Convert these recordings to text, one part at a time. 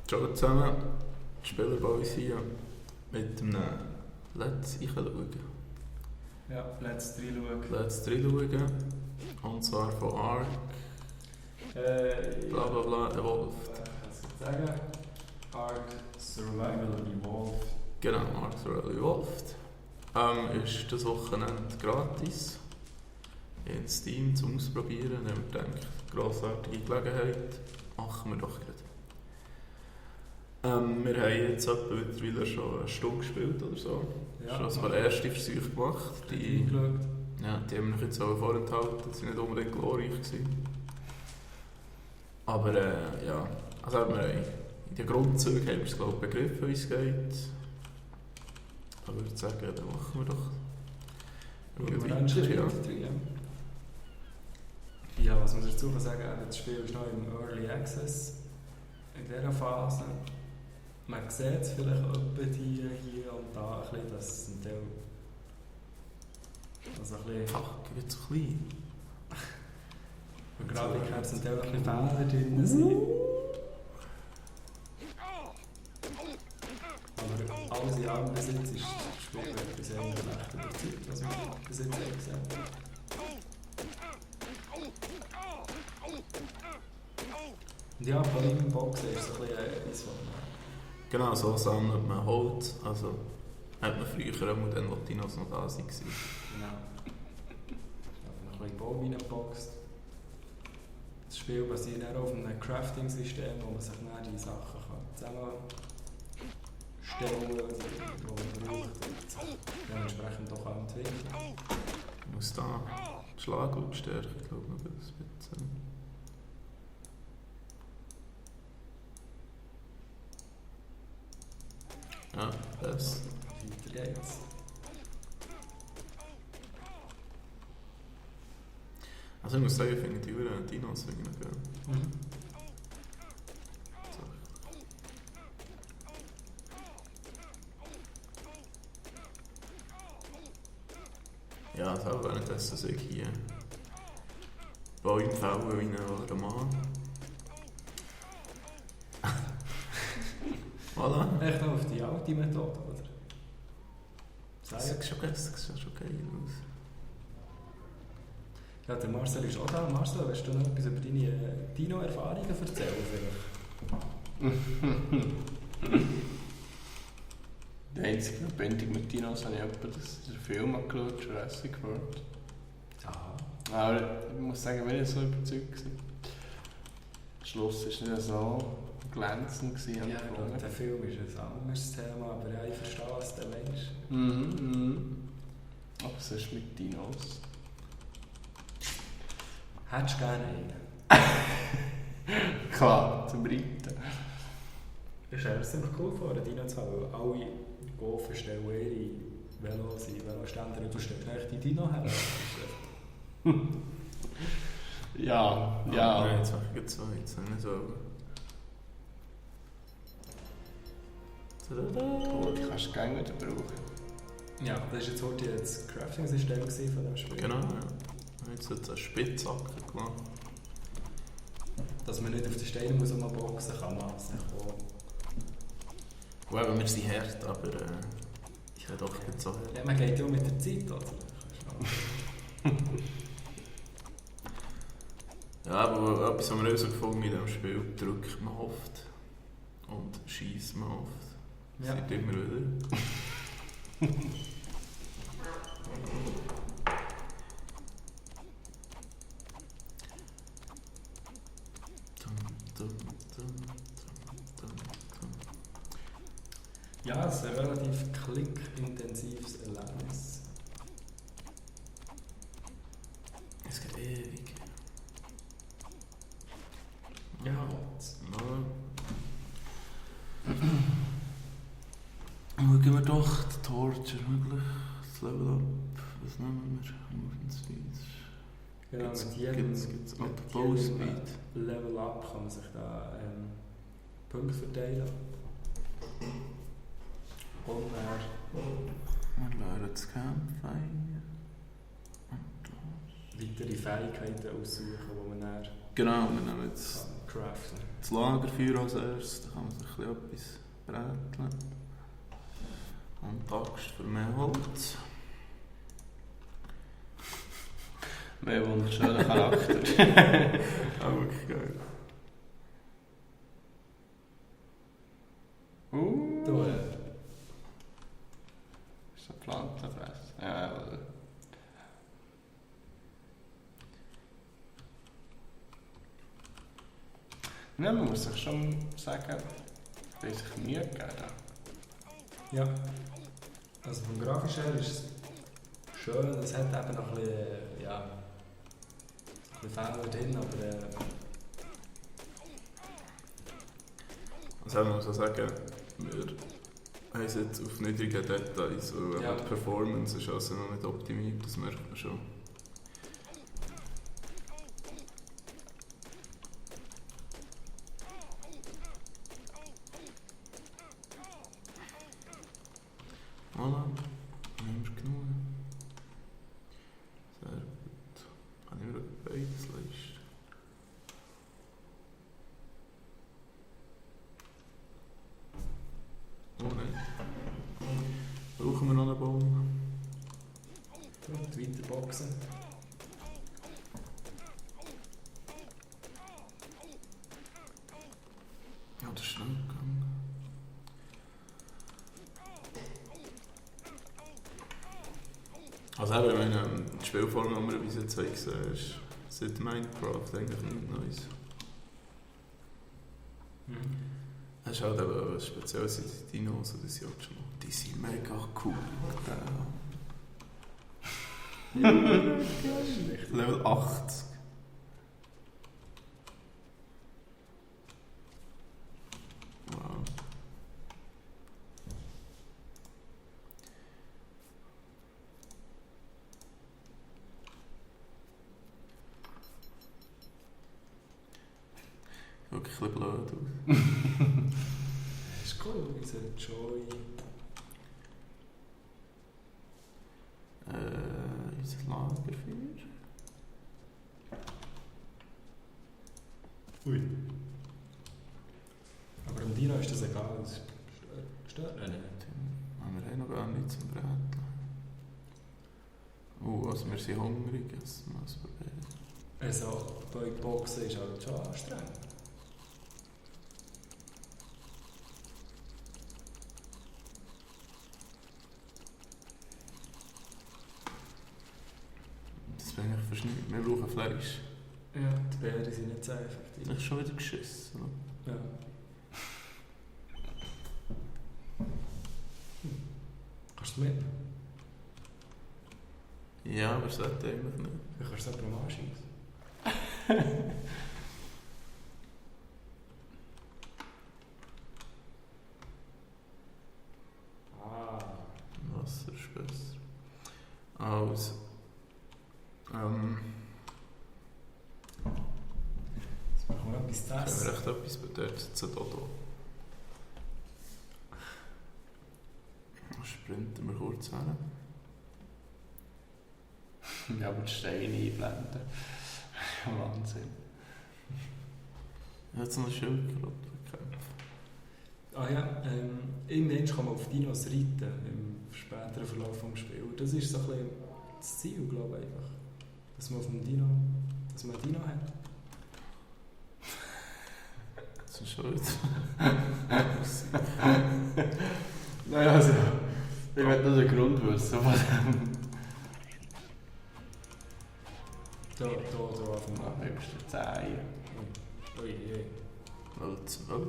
Ciao zusammen, die Spieler bei uns hier mit einem Let's reinschauen. Ja, Let's reinschauen. Let's reinschauen. Und zwar von Ark, bla bla bla, Evolved. Was soll ich sagen? Ark Survival Evolved. Genau, Ark Survival Evolved. Ist das Wochenende gratis in Steam zum Ausprobieren. Und ich denke, grossartige Gelegenheit, machen wir doch gerade. Wir haben jetzt mittlerweile schon eine Stunde gespielt oder so. Ja, schon ein paar erste Versuche gemacht. Die haben wir jetzt auch vorenthalten, die sind nicht unbedingt glorreich gewesen. Aber ja, also haben wir in den Grundzügen haben wir es, glaube ich, begriffen, wie es geht. Ich würde sagen, dann machen wir doch. Ja, was muss ich dazu sagen? Das Spiel ist noch im Early Access, in dieser Phase. Man sieht es vielleicht etwa hier und da, ein bisschen, dass es ein Teil... Also ein bisschen... Fuck, wird so klein. Und gerade ich habe es ein Teil ein bisschen Fehler drin sind. Aber alles in allem bis jetzt ist das Spiel wirklich sehr recht überzeugt, was wir bis jetzt gesehen haben. Und ja, vor allem im Boxen ist es ein bisschen etwas von... Genau, so sammelt man Holz. Also hat man früher auch dann, als die Dinos noch da waren. Genau. Ich habe noch ein bisschen Baum reingeboxt. Das Spiel basiert auch auf einem Crafting-System, wo man sich dann die Sachen zusammenstellen kann, die man braucht. Und dementsprechend doch auch entwickeln. Ich muss da die Schlaglautstärke, ich glaube, noch ein bisschen. Ja, das. Weiter geht's. Also ich muss sagen, ich finde die Uhren Dinos geil. Mhm. So. Ja, das auch währenddessen sehe ich hier Bäume fällen wie ein Mann. Voilà. Echt noch auf die alte Methode, oder? Das sieht schon geil aus. Ja, der Marcel ist auch da. Marcel, willst du noch etwas über deine Dino-Erfahrungen erzählen? Die einzige Verbindung mit Dinos habe ich etwa den Film angeschaut, Jurassic World. Ja. Aber ich muss sagen, ich war nicht so überzeugt. Der Schluss war nicht so glänzend. Ja, der Film ist ein anderes Thema, aber ja, ich verstehe, was du meinst. Aber was ist mit Dinos? Hättest du gerne einen? Klar, zum Reiten. Ich stelle mir es ziemlich cool vor, einen Dino zu haben, weil alle Golfen stellen ihre Velos in Veloständer und du stellst echt die Dino her. Ja. Nein, jetzt mache ich jetzt nicht so. Oh, die kannst du gerne wieder brauchen. Ja, das war jetzt heute das Crafting-System von diesem Spiel. Genau, ja. Jetzt hat es eine Spitzhacke gemacht. Dass man nicht auf die Steine muss boxen kann man es nicht auch. Gut, aber wir sind hart, aber ich habe doch nicht so hart. Ja, man geht ja auch mit der Zeit, oder? Ja, aber etwas haben wir auch so gefunden in diesem Spiel, drückt man oft und schießt man oft. Das sieht immer wieder. Ja, es ist ein relativ klickintensives Erlebnis. Es geht ewig. Ja. Schauen wir doch die Torture möglich, das Level Up, was nehmen wir? Genau, Gibt's mit jedem Abbau-Speed? Level Up kann man sich da Punkte verteilen. Und wir lernen das Campfire. weitere Fähigkeiten aussuchen, die man dann Genau, wir nehmen jetzt craften. das Lagerfeuer als erstes, da kann man sich ein bisschen etwas bräteln. Und die Axt für mehr Holz. Mehr wunderschöner Charakter. Auch wirklich geil. Du, Ist eine Pflanzenfresse. Ja, oder? Ja, man muss sich schon sagen, dass ich Mühe gegeben habe. ja. Also vom Grafischen her ist es schön, es hat eben noch ein bisschen, ja, ein bisschen Fehler drin, aber Also ich muss auch sagen, wir haben es jetzt auf niedrigen Details, weil Ja. die Performance ist also noch nicht optimiert, das merkt man schon. Voilà, dann haben wir genug. Sehr gut. Kann ich mir beides leisten? Oh nein. Brauchen wir noch einen Baum? gut, weiterboxen. Ja, das ist schnell gegangen. Also eben, ich meine, die Spielform, die wir bis jetzt haben gesehen, ist seit Minecraft eigentlich nichts Neues. Es ist halt eben was Spezielles, die Dinos, die sind halt schon noch, die sind mega cool. Level 80. Wow. Wirklich ein bisschen blöd aus. Das ist cool, unser Joy. Unser Lagerfeuer. Ui. Aber dem Dino ist das egal, das stört ihn nicht. Wir haben noch gar nichts zum Braten. Also wir sind hungrig, jetzt muss man probieren. Also, bei Boxen ist halt schon anstrengend. Das bin ich verschnitten. Wir brauchen Fleisch. Ja, die Beeren sind nicht so effektiv. Das ist schon wieder geschissen. Ja. Kannst du mit? Ja, aber es sollte eigentlich nicht. Du kannst es jemandem anschießen. Ah. Wasser ist besser. Also. Jetzt machen wir etwas zu Können essen. wir echt etwas bedeutet zu Dodo? Sprinten wir kurz hin. Ja, aber die Steine einblenden. Wahnsinn. Jetzt noch ein Schildkröte bekämpfen. Ah ja, irgendwann kann man auf Dinos reiten im späteren Verlauf des Spiels. Das ist so ein bisschen das Ziel, glaube ich, einfach. Dass man auf dem Dino, dass man einen Dino hat. Das ist schon wieder. Nein, also, ich will nur den Grund wissen von dem. Da auf dem Am höchsten 10. Ui, ui. Level 12.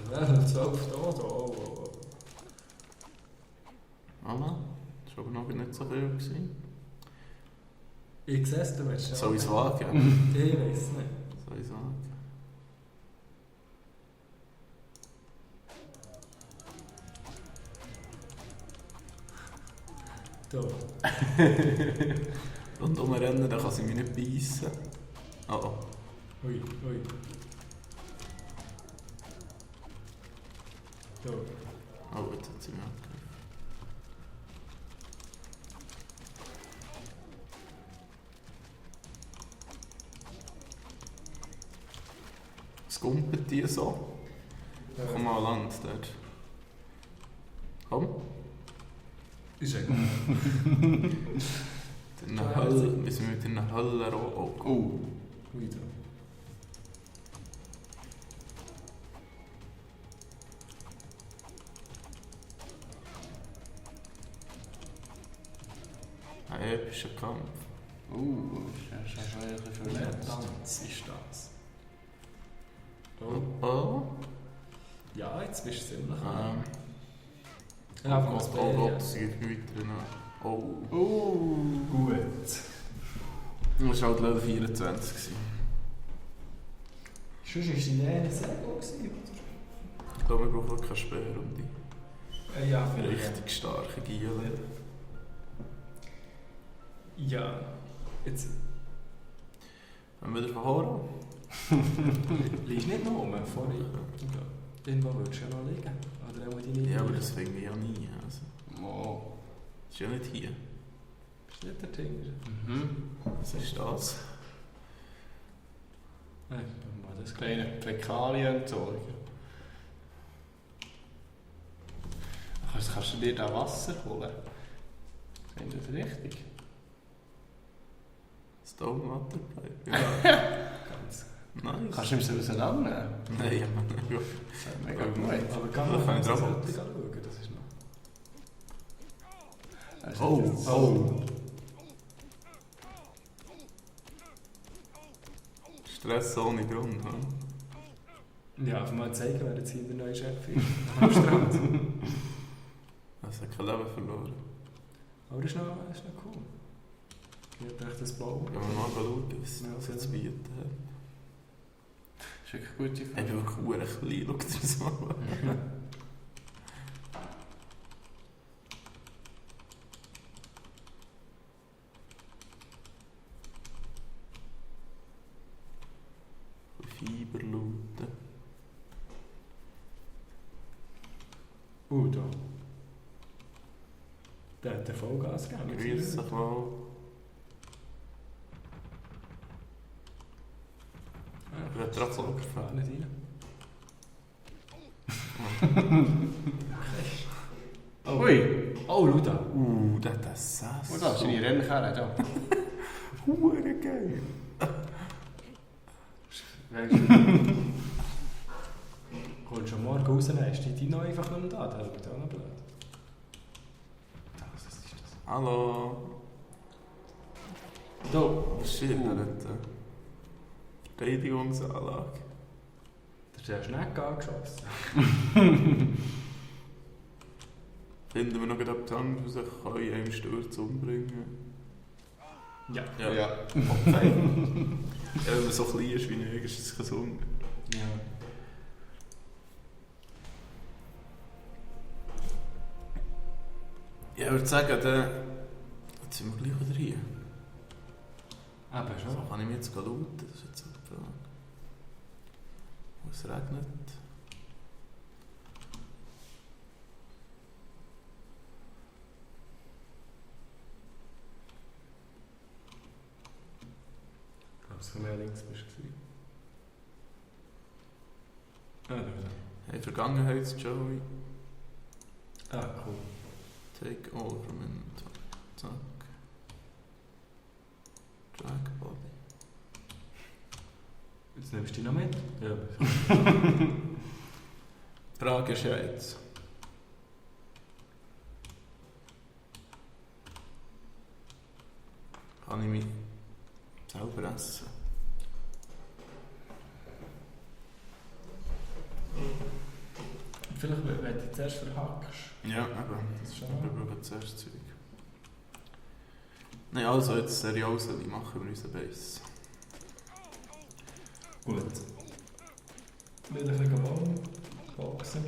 Level 12, da, oh. Voilà. Das war aber noch nicht so viel gewesen. Ich sehe es, du willst ja. Soll ich es wagen? Ich weiß es nicht. Soll ich es wagen? Da. Rundum rennen, dann kann sie mich nicht beißen. Oh. Ui. Da. Oh, jetzt hat sie mich angegriffen. gumpet die so. Komm mal an Land dort. Komm. Ist egal. Wir sind mit in einer Hölle roh. Oh. Wieder. Ein epischer Kampf. Das ist schon ein bisschen verletzt. Tanz ist das. Oh. Oh. Oh. Ja, jetzt bist du ziemlich Ja, von Gott, oh Gott, es geht weiter nach. Oh. Gut. Das war halt Level 24. Sonst war die Nähe sehr gut. Ich glaube, wir brauchen wirklich keine Speerrunde. Ja, Richtig starke Giele. Ja, jetzt Wenn wir wieder von Horror. liegst nicht noch rum, vorhin. Irgendwo würdest du ja noch liegen. Oder auch die Ja, aber das finden wir ja nie. Also. Oh. Das ist ja nicht hier. Bist du nicht der Tinger? Was ist das? Mal das Kleine Fäkalienentsorger. Kannst du dir da Wasser holen? Sind das richtig? Stone Water Pipe. ganz. Nice. Kannst du ihm so auseinandernehmen? Nein, ja, Mann. Das ist mega gut. Aber kann Da man kann ich drauf schauen, achten. das ist noch... Also, Oh. Stress ohne Grund, hm? Ja, einfach mal zeigen, wer jetzt hier der neue Chef ist. Am Strand. Also kein Leben verloren. Aber das ist noch cool. Ich habe echt das Blau. Ja, mal schauen, was Ja, es zu bieten hat. das ist wirklich eine gute Ich Frage. bin wirklich klein, schau dir das mal an. Fiberluten. Da. Der hat den Vollgas gegeben. Grüß dich mal. Ich werde trotzdem Fahr gefahren. nicht rein. Ui! Oh, schau da. Der hat das Sass. Und da ist deine Rennkarre da. Hure geil. Weißt du, kommst du morgen raus, dann ist die noch einfach nicht mehr da. Das ist auch noch blöd. Was ist das? Hallo. Da. Oh shit, der hat eine Verteidigungsanlage. Da ist der Schnecke angeschossen. Finden wir noch etwas anderes, was ich kann in einem Sturz umbringen Ja. Ja. Okay. Ja, wenn man so klein ist wie ich, ist es gesund. Ja. Ja, ich würde sagen, dann jetzt sind wir gleich wieder hier. Aber So schon. kann ich mich jetzt looten, das ist jetzt so die Frage. Wo es regnet. Ich glaube, du mehr links bist du. Ah, da. Hey, Vergangenheits-Joey. Ah, cool. Take over from inventory. Zack. Drag body. Jetzt nimmst du dich noch mit? Ja. Die Frage ist ja jetzt. Kann ich mich selber essen? Vielleicht, wenn du zuerst verhackst. Ja, eben. Das ist schon. Wir brauchen zuerst Zeug. Nein, also jetzt seriös, die machen wir unseren Base. Gut. Will ich ein bisschen boxen?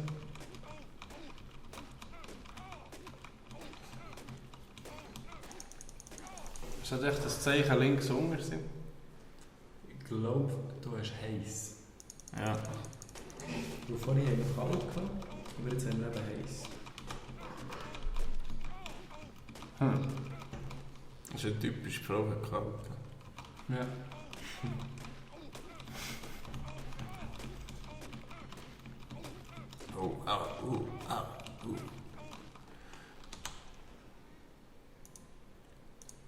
Ist das echt das Zeichen links unten sind? Ich glaube, du hast heiß. Ja. Du vorhin haben wir kalt gehabt, aber jetzt haben wir eben heiß. Das ist eine typische Frauenkalt. Ja.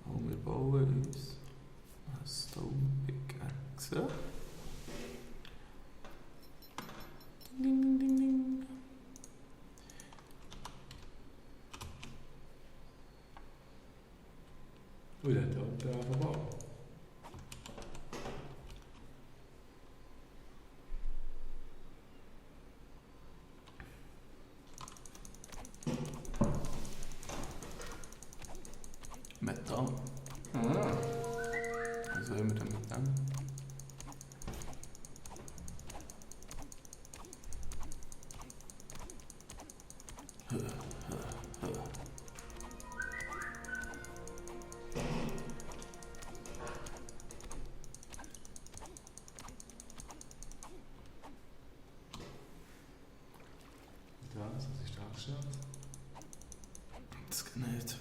Und wir bauen uns eine Stone Pickaxe. Ding, ding, ding. Und dann hat er angefangen. Metall. Was sollen wir denn mit dem? Was ist da angeschaut? Das geht nicht.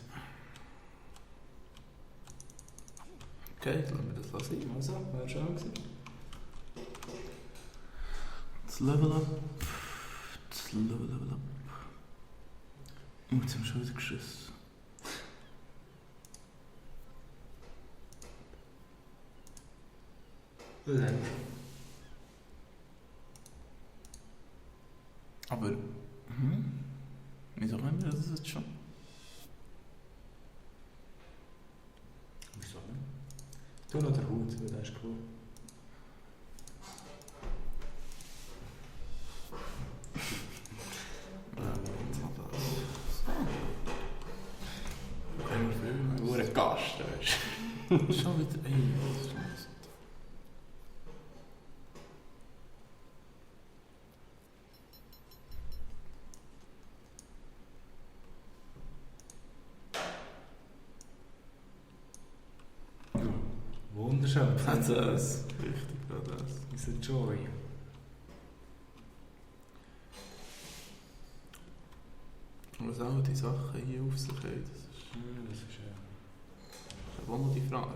Okay, lassen wir das lassen. Also, wäre schon gewesen. Das Level up. Das Level up. Und jetzt haben wir schon wieder geschossen. Aber, wieso können wir das jetzt schon? Wieso nicht? Tu noch den Hut, weil der ist cool. Nur ein Gast, weißt Schon wieder, ey, was ist das? Wunderschön. Das. Richtig, das. Ist ein Joy. Was auch die Sachen hier auf sich haben, Das ist wohl noch die Frage.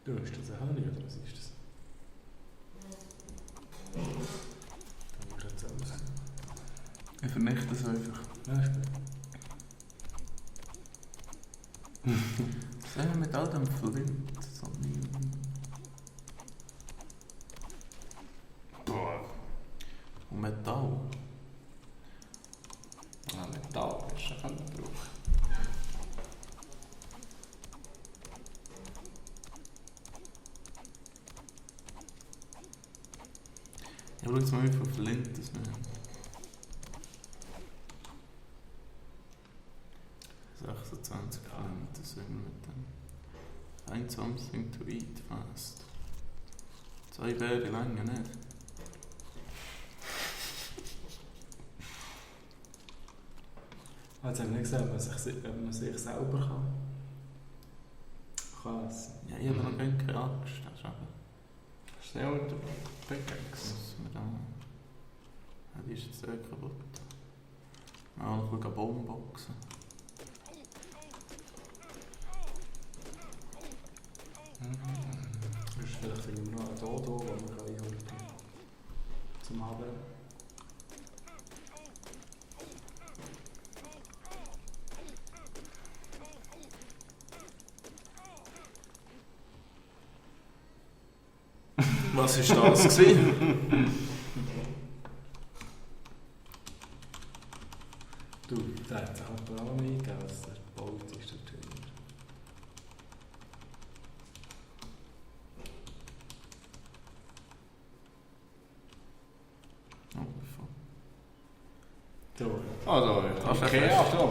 Du, ist das ein Honey oder was ist das? Da musst du jetzt alles. Ich vernichte es einfach. Ja, ist gut. Was haben wir mit all dem Flint? Und Metall. Ja, Metall ist ja kein Brauch. Ja, schau jetzt mal, wie viel Flint das wir haben. 26 Flint, das sind wir mit dem. Find something to eat fast. 2 Bären länger nicht. Also haben wir nicht gesagt, ob man sich selber kann essen. Ja, ich habe noch keine Angst. Das ist eben. Schnell mit der Pickaxe. Müssen wir da. Ja, die ist jetzt kaputt. Mal noch ein bisschen Baum boxen. Das ist vielleicht irgendwie noch ein Dodo, den wir einholen können. Zum Haben. Was war das gewesen? Du, der hat sich aber auch nicht eingegeben, was der gebaut ist. Der Tür. Oh, fuck. So. Also, Das ist okay, eine ja, Festung. so.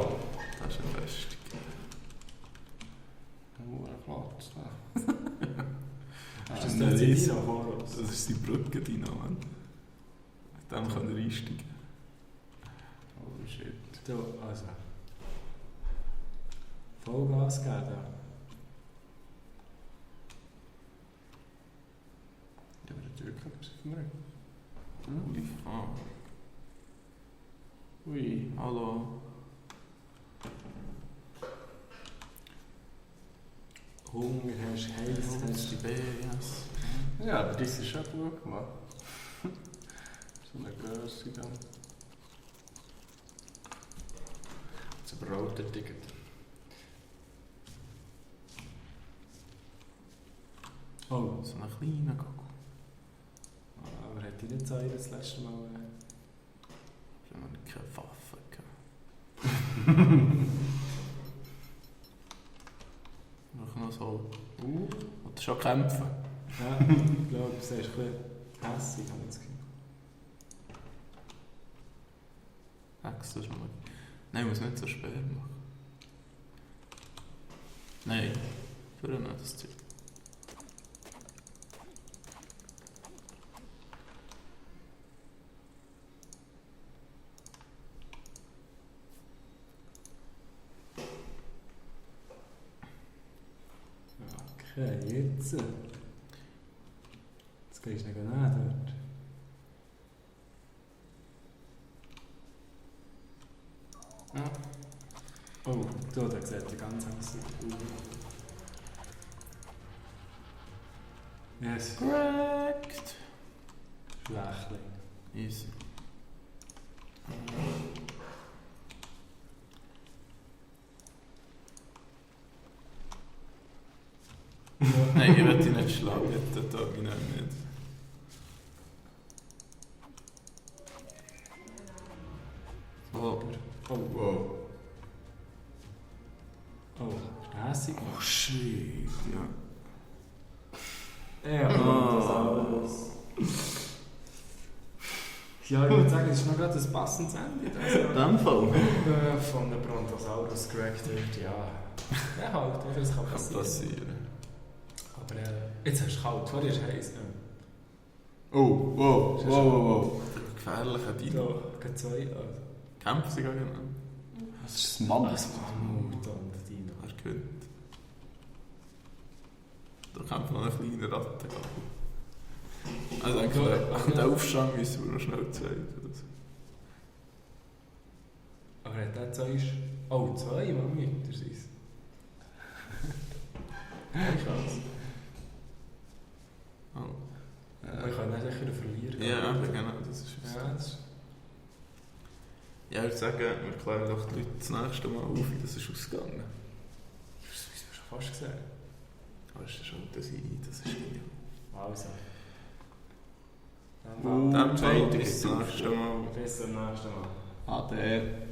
Das ist eine Festung. Nur ein Platz. Ist das der der Ries? Zivino voraus? Das ist die Brücke, die noch, Mann. Mit dem kann er einsteigen. Oh shit. So, also. Vollgas geben. Ja, aber natürlich etwas auf dem Rücken. Holy fuck. Ui. Hallo. Hunger hast, heiß hast. Die Berries. Ja, aber das ist schon gut gemacht. So eine Grösse dann. Das überrollt Ticket. Oh, So einen kleinen Gockel. aber hat die nicht Zeit das letzte Mal? Ich habe noch keine Waffe gehabt. Noch so. Oder schon kämpfen. Ja, ich glaube, du siehst ein bisschen hässig, habe ich das Gefühl. Extra schon mal. Nein, ich muss nicht so schwer machen. Nein, für nicht das Zeug. Okay, jetzt. Jetzt gehst du nicht nach dort. Ja. Oh, da sieht er ganz hässlich aus. Yes, Correct! Schwächling. Easy. Nein, ich will dich nicht schlagen, das tut mich nicht. Oh. Oh, Wow. oh, ist der hässig? Oh shit, ja. Ja, Brontosaurus. Ja, ich würde sagen, es ist noch gerade ein passendes Ende. In dem Fall. Von der Brontosaurus gerackt wird, ja. Ja, halt, oder? Das kann Kann passieren. passieren. Aber jetzt hast du kalt, vorher ist es heiß. Oh, wow, wow, wow. Der gefährliche Dino. Da, gerade zwei. Also. Kämpfen sie gegen ihn. Das ist ein Mann. Mammut und Dino. Er gewinnt. Da kämpft noch eine kleine Ratte. Also eigentlich, den Aufstand müssen wir noch schnell zeigen. Aber hat der zwei... Oh, zwei Mammut, das ist keine Chance. Oh. Aber ich kann nicht sicher verlieren. Ja, genau, das ist es. Ja, das ist... Ja, ich würde sagen, wir klären doch die Leute das nächste Mal auf, wie das ist ausgegangen. Das haben wir schon fast gesehen. Aber es ist schon das ist genial. Also. Dann Zeit bis zum ist nächsten Mal. Bis zum nächsten Mal. Ade.